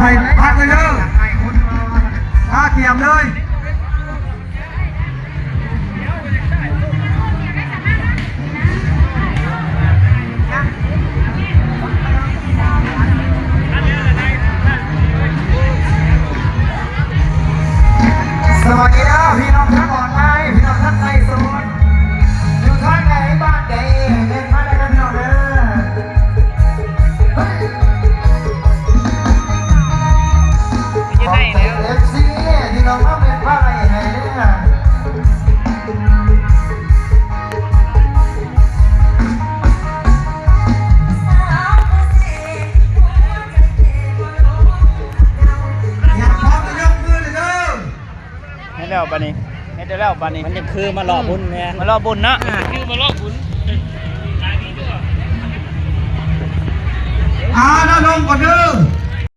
ໃຫ້ພັກເລີຍເດີ ຖ້າກຽມເລີຍ. ສະບາຍດີເດີພີ່ນ້ອງທັງອອນລາຍ ພີ່ນ້ອງທັງໄລຟ໌ສົດ ຢູ່ທາງໃດບ້ານໃດ ເມັນມາໄດ້ເດີພີ່ນ້ອງເດີ. ຂອບໃຈເອັຟຊີທີ່ນ້ອງມາເປັນພາໄລໃຫ້ເດີ. ຢາກພ້ອມກໍຍົກມືເລີຍເດີ. ເຮັດແລ້ວບາດນີ້ ເຮັດແລ້ວບາດນີ້ ມັນຍັງຄືມາເລາະບຸນແມ່ນ ມາເລາະບຸນເນາະ ຄືມາເລາະບຸນ. ອ່າ ນະລົງກ່ອນເດີ.